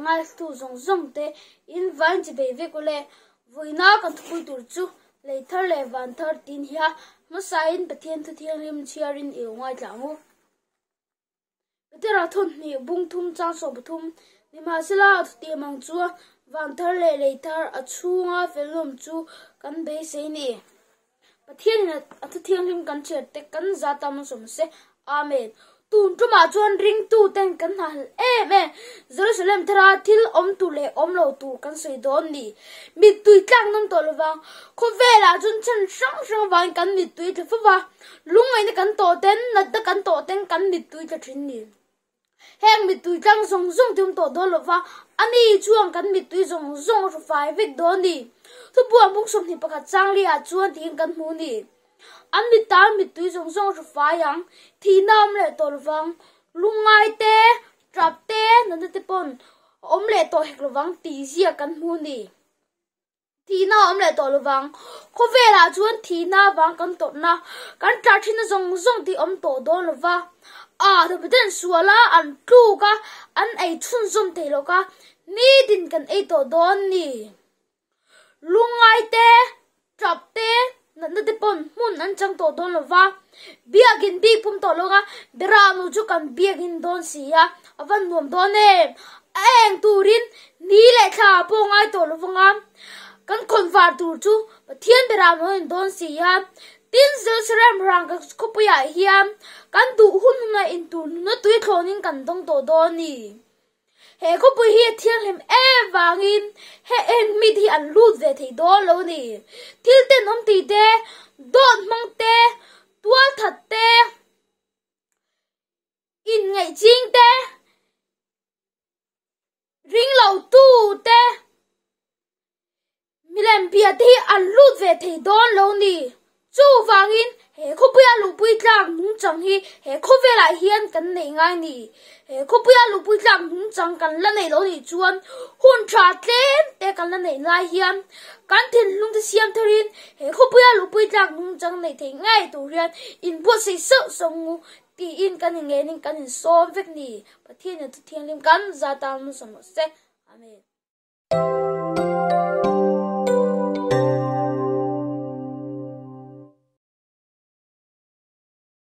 ngaithlu zawng zawng te in vain chi bei vek ule. Vawiina kan thupui tur chu lei thar leh van thar tin hiya hmasain Pathian thu thianghlim chhiarin i lo ngaithla ang u. Petera thawhnih bung thum chang 13 Nimahsela a thutiam ang chuan van thar leh lei thar a chhunga felhlawm chu kan beisei ni. Pathianin a thu thianghlim kan chhiar te kan za ta hmasawm se. Amen. Tun tumah chuan ringtu ten kan hnahlel em em. Jerusalem thara thil awm tur leh awm lo tur kan sawi dawn ni. Mittui tlak nawm tawh lovang. Khawvelah chuan chhan hrang hrang vangin kan mittui tla fo va. Lungngaihna kan tawh ten, natna kan tawh ten kan mittui tla thin ni. Heng mittui tlang zawng zawng te awm tawh dawn lova, ani chuan kan mittui zawng zawng a hru fai vek dawn ni. Thubuang bung 21 changli ah chuan tiin kan hmu ni. An mitah mittui zawng zawng a hru fai ang, thihna awm leh tawh lovang, lungngai te, tap te, natna te pawn a awm leh tawh hek lovang tih zia kan hmu ni. Thihna a awm leh tawh lovang. Khawvelah chuan thihna avang kan tawrhna, kan tlar thinna zawng zawng tih awm tawh dawn lova. A thawpiten sual a, an tluk a, an ei chhunzawm thei lo kha nitin kan ei tawh dawn ni. Lungngai te, tap te, natna te pawn hmun an chang tawh dawn lova. Biakin bik pum tawh lo a, Berahnu chu kan biakin dawn si a, a va nuam dawn em! A eng turin ni leh thla pawh ngai tawh lo vanga, kan khawnvar tur chu Pathian Berahnu a in dawn si a. Tin, Jerusalem rang ka khawpuiah hian kan duh hun huna intur nuna tui thlawnin kan dawng tawh dawn a ni. He khawpui hi a thianghlim em vangin he eng mi te hi an lut ve thei dawn lo a ni. Thil tenawm tih te, dawt hmang te, tual that te, inngaih ching te, ring lo tu te, Milem bia te hi an lut ve thei dawn lo ni. Chuvangin he khawpuia luhpui tlak nungchang hi he khawvelah hian kan neih ngai ni. He khawpuia luhpui tlak nungchang kan la neih lo nih chuan hun tha tlem te kan la neih lai hian kan thinlung te siam tharin he khawpuia luhpui tlak nungchang neih theih ngei tur hian inbuatsaih sauh sauh ngu tiin kan inngenin kan insawm vek ni. Pathian in a thu thianghlim kan za tan hmasa rawh se. Amen.